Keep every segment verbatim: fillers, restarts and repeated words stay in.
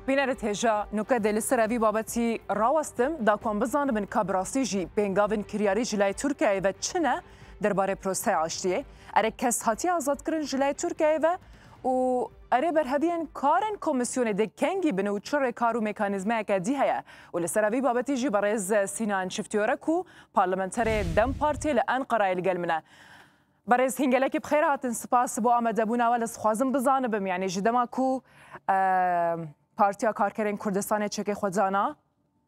Bînerê hêja, nuke dê li ser evî babetî rawestim, da ku em bizanibin ka bi rastî jî pêngavên kiryarî ji layê Tirkiyeyê ve çi ne derbarê proseya aştiyê. Erê kes hatiye azadkirin ji layê Tirkiyeyê ve û erê berheviyên karên komîsyonê dê kengî bin û çi rêkar û mekanîzmayeke dî heye. Û li ser evî babetî jî berêz Sînan Çiftîyorek û parlamenterê DEM Partiyê li Enqerayê li gel min e. Berêz hîn gelekî bi xêr hatin, spas bo amadebûna we. Ez dixwazim bizanibim, yanî ji dema ku, e, Partiya Karkerên Kurdistanê çekê xwe dana,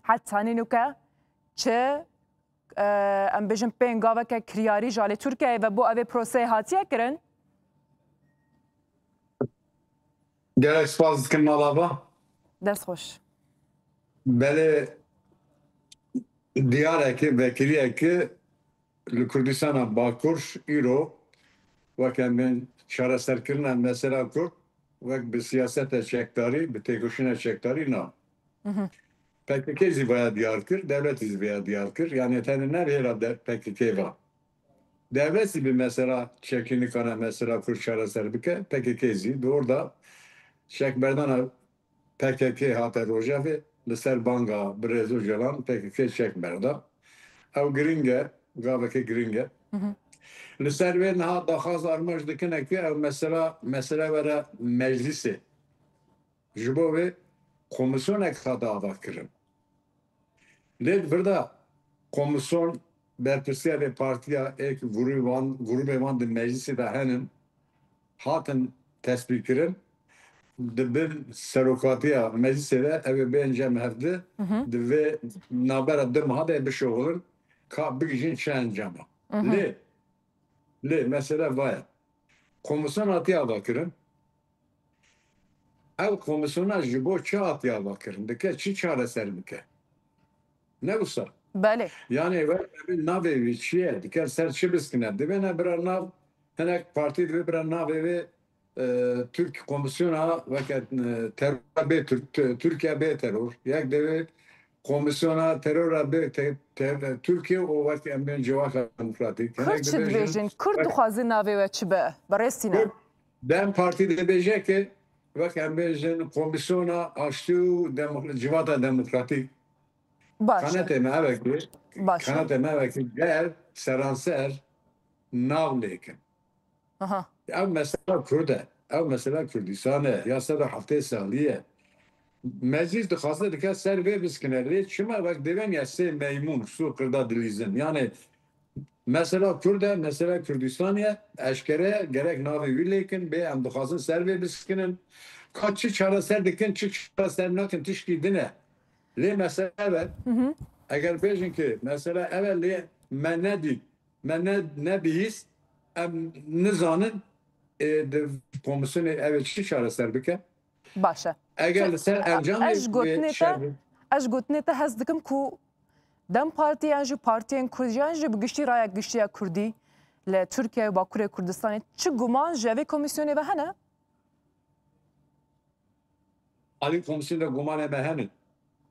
heta nînûke çi, e, em bêjin pêngaveke kiryarî ji alî Tirkiyeyê ve bo evê proseyê hatiye kirin? Gelek spas dikim mala va. Dest xweş. Belê, diyar e ki, vekirî ye ki li Kurdistana Bakur îro weke min çareserkirina mesela Kurd wek bi siyasete çekdarî, bi têkoşîna çekdarî na. P K K zî vaya diyar kir, dewletî zî vaya diyar kir. Yani tenê ne hêla de P K K va. Dewlet zî bi mesela çekînikana mesela Kurd çareser bike, P K K zî. Di orda çekberdana P K K hate rojevê, li ser banga birêz Ocalan P K K çek berda. Ew giring e, gaveke giring e. Li ser vê niha daxwaz armanc dikine ki ew mesela, mesele were meclisê. Ji bo vê komisyonek hate avakirin. Lê di vir de komisyon berpirsiyarê partiya ê ki grûbê wan, grûbê wan di meclisê de henin, hatin tespîtkirin. Di bin serokatiya meclisê de ew ê bên cem hevdi, di vê navbera du meha de bişuxulin ka bigihîjin çi encama. Lê, lê mesele va ye. Komisyon hatiye avakirin. Ev komisyona ji bo çi hatiye avakirin? Dike çi çareser bike? Ne wisa? Belê. Yani we navê wî çi ye? Dike ser çi biskine? Divê ne bira nav, hinek partî divê bira navê wê, e, Türk Komisyona weke, e, terora bê Türk, Tü-, Türkiye bê terör. Yek divê Komisyona terora bê te-, te-, Türkiye û weke em bên civaka demokratîk. Kurd hinek çi dibêjin, dibêjin? Kurd wek dixwazin navê we çi be? Berêz Sînan. Kurd, DEM Partî dibêje ki wek em bêjin Komisyona Aştî û Demok-, Civata Demokratîk. Baş e. Kanetê me ev e ki, Baş e. Kanetê me ev e ki ger seranser nav lêkin. Aha. Ev mesela Kurd e. Ev mesela Kurdistan e. Ya sed û heftê salî ye. Meclis dixwaze dike ser vê biskine. Lê çima wek divên ya sê meymûn, su qirda dilîzin. Yani mesela Kurd e, mesela Kurdistan e, eşkere gerek navê wî lêkin, bê em dixwazin ser vê biskinin. Ka çi çareser dikin, çi çareser nakin, tişkî din e. Lê mesele ev e. Eger bêjin ki mesela ev e lê me nedît, me ne, nebihîst, em nizanin, ê, di komisyonê ev ê çi çareser bike? Baş e. Eger li ser encamê Ez ji gotinê te, ez ji gotinê te hez dikim ku DEM Partî yan jî partiyên Kurd yan jî bi giştî raya giştî ya Kurdî li Tirkiye û Bakurê Kurdistanê çi guman ji evê komîsyonê ve hene? Alî komîsyonê de gumanê me hene.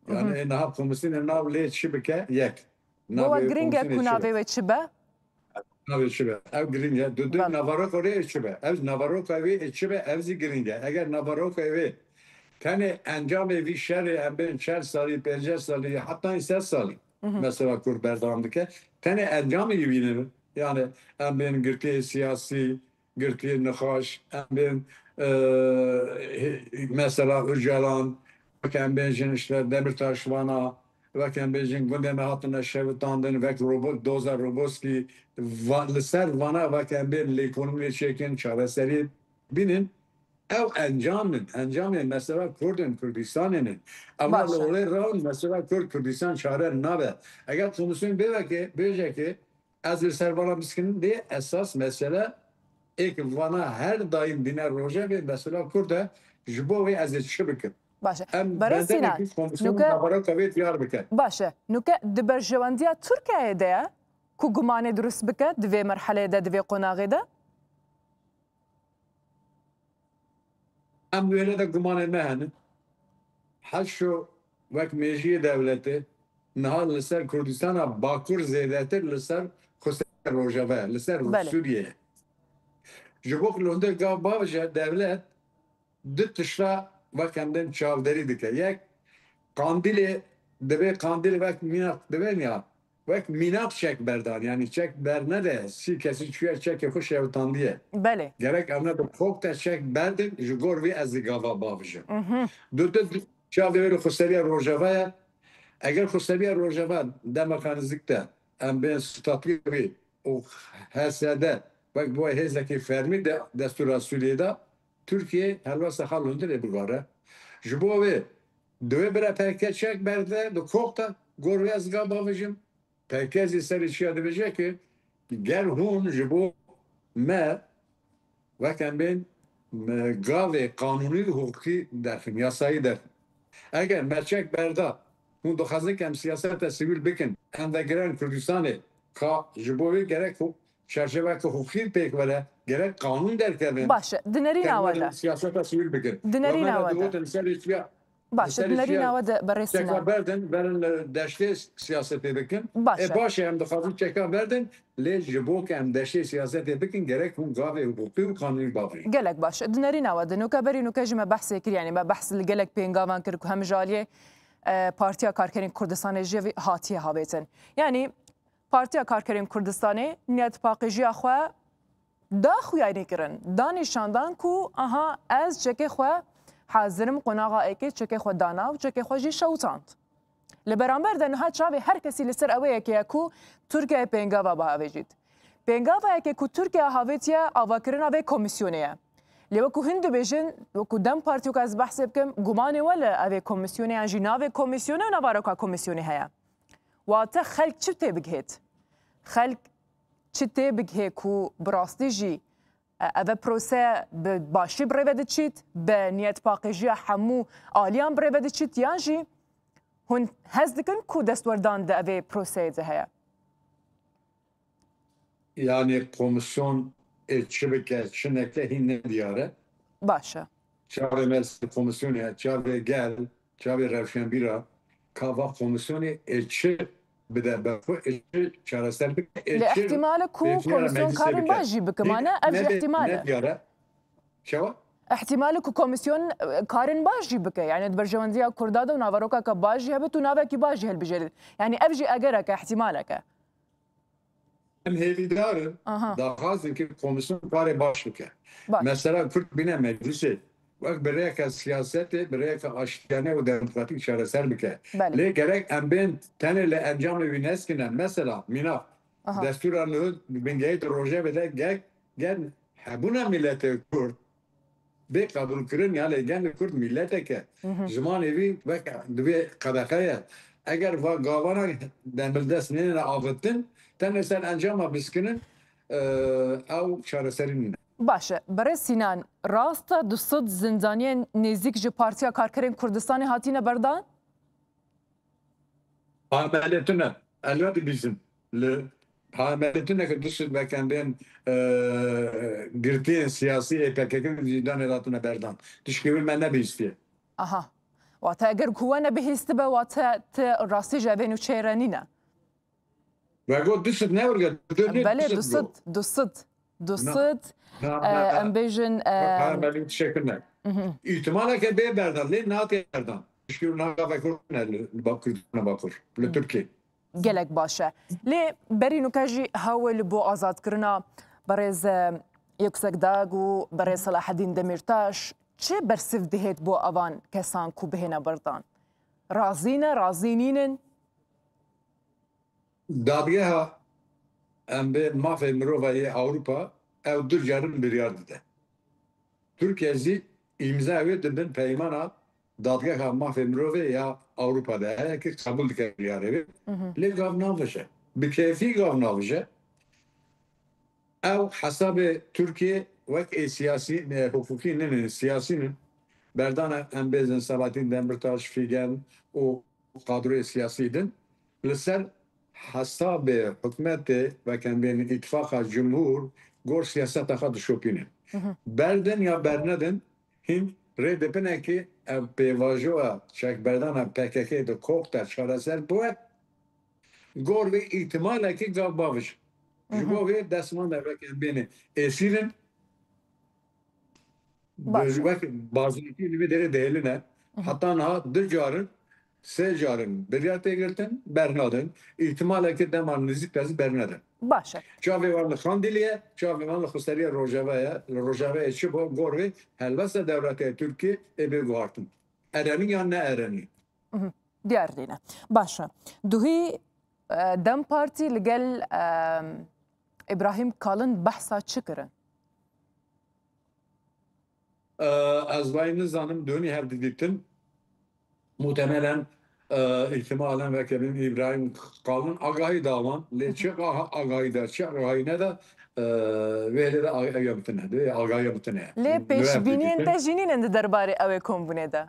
Yani, ê, niha komîsyonê nav lê çi bike? Yek. Bo we giring e ku navê wê çi be? Navê çi be? Ev giring e. Du, du naveroka wê çi be? Ev naveroka wê çi be? Ev zî giring e. Eger naveroka wê tenê encamê vî şerê em bên çel salî, pênceh salî, heta sed salî, mesela Kurd berdewam dike, tenê encamê wî ne. Yani em bên girtiyê siyasî, girtiyê nixaş, em bên, e, mesela Ocalan, wek em bêjin işte Demirtaş vana, wek em bêjin gundê me hatine şewitandin, wek Robo-, doza Roboskî, va-, li ser vana wek em bên lêkolînê çêkin, çareserî bînin. Ew encam in, encamê mesela Kurd in, Kurdistanê ne. Ama Baş e. li olê rawin mesela Kurd Kurdistan çare nabe. Eger komisyon bêveke, bêjeke, Ez li ser vana biskinim, lê esas mesele ê ki vana her daîm dîne rojevê, mesela Kurd e, ji bo wê ez ê çi bikim? Baş e. Em Berê Sînan, bendekî komîsyonê nuke naveroka wê diyar bike. Baş e. Nuke di berjewendiya Tirkiyeyê de ye ku gumanê dirust bike di vê merheleyê de, di vê qonaxê de? Em wêne de gumanê me hene. Heşo wek mêjiyê dewletê niha li ser Kurdistana Bakur zêdetir li ser Xwesê Rojava ye, li ser Belê. Sûriyê ye. Ji bo ku li hundir gav bavêje dewlet du tişta wek em bên çavderî dike. Yek, Qandîlê, divê Qandîlê wek mînak divên ya, wek mînak çek berdan. Yanî çek bernede, sî kesî çûye çekê xwe şewtandiye. Belê. Gerek em ne bi kok te çek berdin, ji gor vê ez ê gava bavijim. Mhm. Du, du, du, çavê wê xweseriya Rojava ye. Eger xweseriya Rojava demeka nizîk de em bên statûyê wê û H S D wek bo hêzekî fermî de destûra Sûriyê de, Tirkiye helwesta xwe li hundirê bigare. Ji bo wê, divê bira P K K çek berde, di kok de, gor vê ez ga bavêjim. P K K zî serê çiya dibêje ki, ger hûn ji bo me wek em bên, me gavê qanûnî û hiqûqî derxin, yasayî derxin. Eger me çek berda, hûn dixwazin ke em siyaseta sivîl bikin, em vegirin Kurdistanê, ka ji bo wê gerek hû-, çerçeveke hiqûqî pêk were, gerek qanûn derkevin. Baş e, di nerîna Em we de. Siyaseta sivîl bikin. Di nerîna Wemene we de. Digotin serê çiya Baş e, di nerîna we de berêsîne. Çeka berdin, berin li deştê siyasetê bikin. Baş e. E, baş e, em dixwazin çeka berdin, lê ji bo ke em deştê siyasetê bikin, gerek hûn gavê hiqûqî û qanûnî bavêjin. Gelek baş e. Di nerîna we de, nûke berî nûke jî me behsê kir, yanî me behs li gelek pêngavan kir ku hem ji aliyê, e, Partiya Karkerên Kurdistanê jî hatiye havêtin. Yanî Partiya Karkerên Kurdistanê niyetpaqîjiya xwe da xuyanîkirin, da nîşandan ku aha ez çekê xwe hazirim qonaxa êkê çekê xwe dana û çekê xwe jî şewitand. Li beramber de niha çavê her kesî li ser ew yekê ye ku Tirkiyeyê pêngava bihavêjît. Pêngava yekê ku Tirkiye havêtiye avakirina vê komîsyonê ye. Lê wekû hin dibêjin, wekû DEM Partî wekû ez behsê bikim, gumanê we li evê komîsyonê yan jî navê komîsyonê û navaroka komîsyonê heye. Wate xelk çi tê bigihêt? Xelk çi tê bigihê ku bi rastî jî, e, eve prose bi başî bi rê ve diçît, bi niyetpaqîjiya hemû aliyan bi rê ve diçît, yan jî hûn hez dikin ku destwerdan di evê proseyê de heye? Yanî komîsyon ê çi bike, çi neke hîn nediyar e. Baş e. Çavê me li ser komîsyonê, çavê gel, çavê rewşenbîra, ka va komîsyonê ê çi bide ber xwe, ê çi çareser bike, ê Lê çi ihtimal e ku pêşniyara komîsyon meclisê karên bike. baş jî bike, Hîn mane ev jî nebe-, ihtimal e. nediyar e. Çawa? Ihtimal e ku komîsyon, e, karên baş jî bike. Yanî di berjewendiya Kurda de û naverokeke baş jî hebe, tu navekî baş jî hilbijêrî. Yanî ev jî egereke, ihtimaleke. Em hêvîdar in, Aha. daxwazin ki komîsyon karê baş bike. Baş. Mesela Kurd bîne meclisê, wek bi rêyeke siyasetê, bi rêyeke aştiyane û demokratîk çareser bike. Belê. Lê gerek em bên tenê li encamê wî neskine. Mesela, mînak, Aha. destûra li bingehî di rojevê de gel, gel hebûna miletê Kurd bê qebûlkirin ya lê gelê Kurd miletek e. Hı hı. Zimanê wî wek divê qedexe ye. Eger va gavana demildest nêne avêtin, tenê ser encama biskinin, e, ew çareserî nîne. Baş e. Birêz Sînan, rast e du sed zindaniyên nêzîk ji Partiya Karkerên Kurdistanê hatine berdan? Amelê tune, elbet dibîsim. Li amelê tune ke du sed wekendên, e, girtiyên siyasî ê P K K di zîndanê de hatine berdan. Tişkê wê me nebihîstiye. Aha. Wate eger ku we nebihîstibe, wate ti rastî ji evê nûçeyê re nîne. We got du sed ne were, du sed Belê, got. du sed, du sed. Du sed, Na, na, e, na. em bêjin, e, Bak, ha, me tişekir ne. Mhm. Îhtimaleke bê berdan, lê nate berdan. Tişkî û nava vekur ne li, li Bakur, ne Bakur, li Tirkiyê. Gelek baş e. Lê berî nûke jî hewl bo azadkirina berêz, e, Yeksekdag û berêz Selahedîn Demîrtaş çi bersiv dihêt bo evan kesan ku bihêne berdan? Razî ne, razî nînin? Dadgeha em bê mafê mirova yê Ewropa ew du carin biryar dide. Tirkiye zî îmza wê di bin peymana Dadgeha Mafê Mirovê ya Ewropa de heye ki qebûl dike biryarê wê. Mhm. Lê gav navije. Bi keyfî gav navije. Ew hesabê Tirkiye wek ê siyasî, e, hukukî ninin, siyasî nin. Berdana em bêzin Selahattin Demirtaş, Figen û kadroyê siyasî din. Li ser hesabê hikûmetê, wek em bên îtifaqa cumhur, gor siyaseta xwe dişopînin. Hı hı. Berdin ya bernedin, hîn rê dibine ki ev pêvajoya çekberdana P K K di kok de çareser bibe, gor vê îhtimalekî gav bavij. Ji bo Hı hı. vê destmane wek em bêne êsîr in. Baş e. Wek bajartî li vê derê dihêline. Hı hı. Heta niha du carin, sê carin biryar tê girtin, bernadin. Îhtimaleke dema nêzîk de zî bernedin. Baş e. Çavê wan li Xandîlê ye, çavê wan li xweseriya Rojava ye. Li Rojava ye çi bo? Gor vê helwesta dewletê Tirkiyê ê bê guhartin. Erenî yan ne erenî? Hı hı. Diyar nîne. Baş e. Duhî, e, DEM Partî li gel, e, Îbrahîm Kalin behsa çi kirin? E, ez vay nizanim, dûnî hev didîtin. Muhtemelen, e, îhtimalen vekevin Îbrahîm Kalin agahî da wan. Lê çi aga-, agahî da, çi agahî neda, e, vê lê de aga-, ev ya min tune, agahî ya min tune. Lê pêşbîniyên te jî nînin di derbarê ew ê kombûnê de?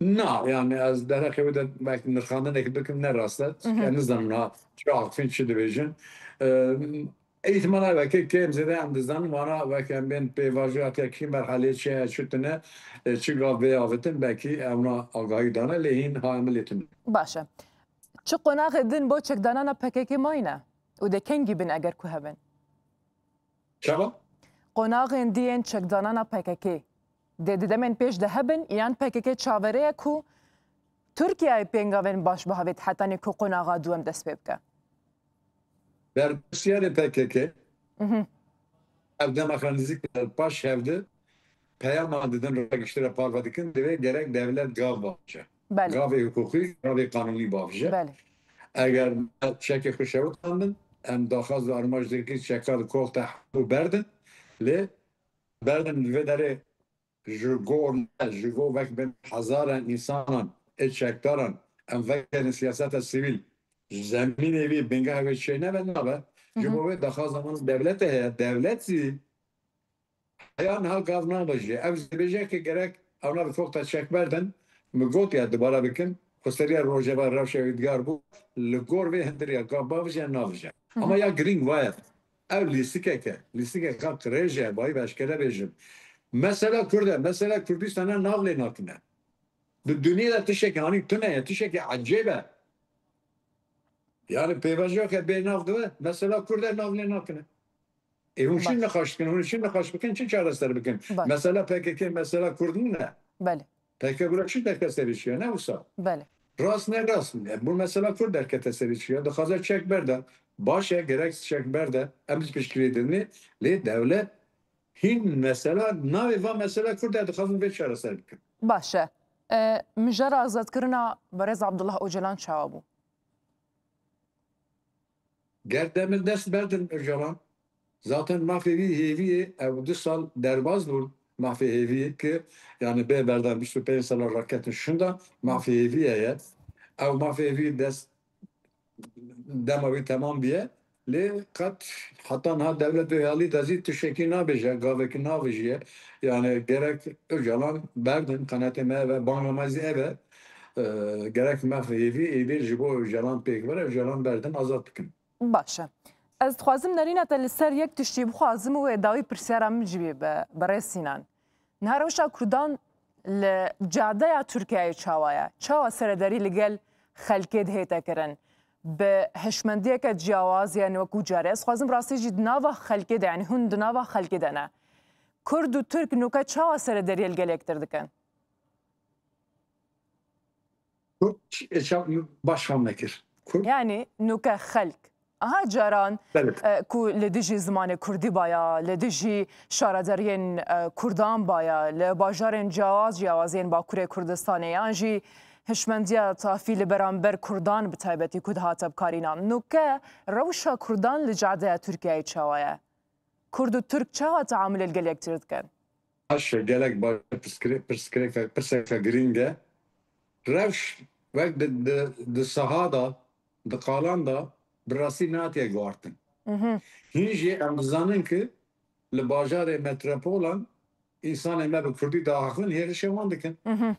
Na, yani ez derheqê wê de belkî nirxandinek bikim ne rast e. Hı hı. Çünkü ez nizanim na çi axifin çi dibêjin. Ee, îhtimala weke kêm zêde em dizanin wana weke em bên pêvajoya te kî merhalê çi ye, çi tune, e, çi gav vê avitin, belkî ewna agahî dane, lê hîn ha em lê tune. Baş e. Çi qonaxê din bo çekdanana P K K mayne? Û dê kengî bin eger ku hebin? Çawa? Qonaxên diyên çekdanana P K K dê di demên pêş de hebin, yan P K K çaverê ye ku Tirkiyeyê pêngavên baş bihavêt hetanî ku qonaxa duwem dest pê bike? Berpirsiyarê P K K, Mhm. ev dema xwe nêzîk paş hevdi peyama didin, ragiştire parve dikin, divê gerek dewlet gav bavêje. Belê. Gavê hiqûqî, gavê qanûnî bavêje. Belê. Eger çekê xwe şewitandin, em daxwaz û armanc dikin çeka di koxta û berdin, lê berdin li vê derê ji gor ne, ji gor wek bin hezaran însanan ê çekdaran em vegerin siyaseta sivîl, ji zemînê vî bingehê wê çênebe nabe. Ji Hı hı. bo wê daxwaza min dewletê heye, dewlet zî Heya niha gav nabijê. Ev zî dibêje ki gerek ewna bi foxta çek berdin. Min got ya dubare bikin. Xweseriya Rojava rewşa wî diyar bû. Li gor vê hindiriya gav bavije navije. Hı hı. Ama ya girîng va ye. Ev lîstikek e. Lîstikek qirêj e. Bayî bi eşkere bêjim. Mesela Kurd e. Mesela Kurdistana nav lê nakine. Di dinyê de tiştekî hanî tune ye. Tiştekî ecêb e. Yani pêvajoyeke bê nav dibe, mesela Kurd e nav lê nakine. E, hûn çi Baş. nîqaş dikin, hûn çi nîqaş bikin, çi çareser bikin? Baş. Mesela P K K, mesela Kurd nîne. Belê. P K K bira çi derke serê çiya, ne wisa? Belê. Rast ne rast. E, bu mesela Kurd derkete serê çiya. Dixwaze çek berde. Baş e, gerek çek berde. Em ji piştgirê dinê. Lê dewlet hîn mesela navê va mesela Kurd e dixwazin vê çareser bikin. Baş e. E, mijara azadkirina Berêz Abdullah Ocalan çawa bû? Ger demir dest berdin Ocalan, zaten mafê vî hêviyê ew du sal derbaz bûn, mafê hêviyê ki, yani bê berdan bîst û pênc sala raketin şunda, mafê hêviyê ye. Ew mafê hêviyê dest dema wî temam biye. Lê qet heta niha dewlet wê alî de zî tiştekî nabêje, gavekî navijiye. Yani gerek Ocalan berdin, qenetê me ev e, banga me zî ev e. E, gerek mafê hêvî êdî ji bo Ocalan pêk bere, Ocalan berdin azad bikin. Baş e. Ez dixwazim nerîna te li ser yek tiştî bixwazim û wê dawî pirsyara min jî bê bi, bi rêz Sînan. Niha rewşa Kurdan li cadeya Tirkiyeyê çawa ye? Çawa serederî li gel xelkê dihête kirin? Bi hişmendiyeke ciyawaz, yani wekî carê. Ez dixwazim rastî jî di nava xelkê de, yani hûn di nava xelkê de ne. Kurd û Tirk nûke çawa serederiyê li gel yektir dikin? Kurd, e, ça-, baş fam nekir. Kurd? Yani nûke xelk. Aha caran, Belê. e, ku li dijî zimanê kurdî baya, li dijî şaredariyên, e, kurdan baya, li bajarên ciyawaz ciyawaz yên Bakurê Kurdistanê, yan jî hişmendiya tafî li beramber kurdan bi taybetî ku dihate bikarînan. Nûke rewşa kurdan li cadeya Tirkiyeyê çawa ye? Kurd û Tirk çawa teamulê li gel yektir dikin? Baş e, gelek baş e, pirsgirê-, pirsgirêke, pirseke girîng e. Rewş wek di, di, di saha de, di qalan de bi rastî nehatiye guhartin. Mhm. Hîn jî em dizanin ki li bajarê metropolan însanê me bi kurdî diaxivin, hêrişê wan dikin. Mhm.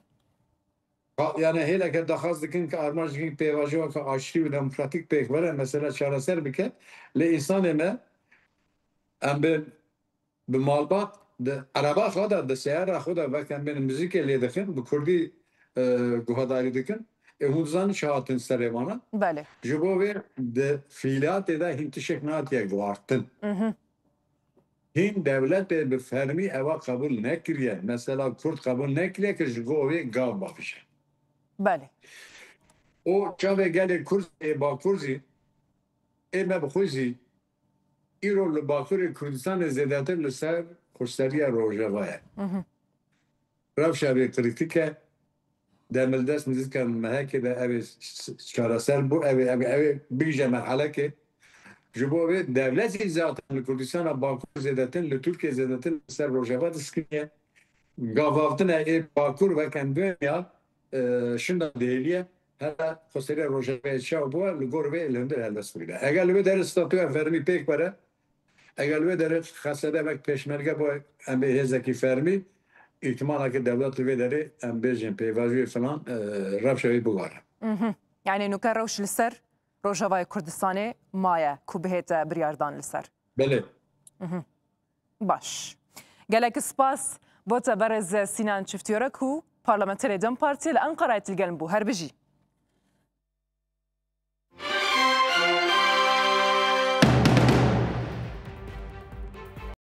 Ha, yani hêleke daxwaz dikin ki armanc dikin pêvajoyeke aştî û demokratîk pêk were, mesela çareser bike. Lê însanê me em bi, bi malbat di ereba xwe de, di seyara xwe de wek em bên muzîkê lê dixin, bi kurdî, e, guhdarî dikin. Ê hûn dizanin çi hatin serê wana? Belê. Ji bo vê di fiilatê de hîn tiştek nehatiye guhartin. Mhm. Hîn dewletê bi fermî ewa qebûl nekiriye. Mesela Kurd qebûl nekiriye ki ji bo wê gav bavêje. Belê. Û çavê gelê Kurd ê Bakur zî, ê me bi xwe zî, îro li Bakurê Kurdistanê zêdetir li ser xweseriya Rojava ye. Rewşa wê krîtîk e. Demildest nizîka mehekê de ew ê s-, s-, çareser bû, ew ê, ew ê, ew ê bigihîje merhelekê. Ji bo vê dewletî zaten li Kurdistana Bakur zêdetin, li Tirkiye zêdetin li ser Rojava diskiniye. Gavavtine ê Bakur wek endemiya, e, şinda dihêliye. Hera xweseriya Rojavayê çawa bû, li gor vê li hundir helbest bigire. Eger li vê derê statuya fermî pêk were, eger li vê derê xesede wek pêşmerge bo em bê hêzekî fermî, îhtimala ki dewlet li vê derê em bêjin pêvajoyê filan, e, rewşa wê biware. Mhm. Yani nûke rewş li ser Rojavayê Kurdistanê maye ku bihête biryardan li ser. Belê. Baş. Gelek spas bo te berêz Sinan Çiftiyore ku parlamenterê DEM Partiyê li Enqerayê li gel min bû. Her bijî.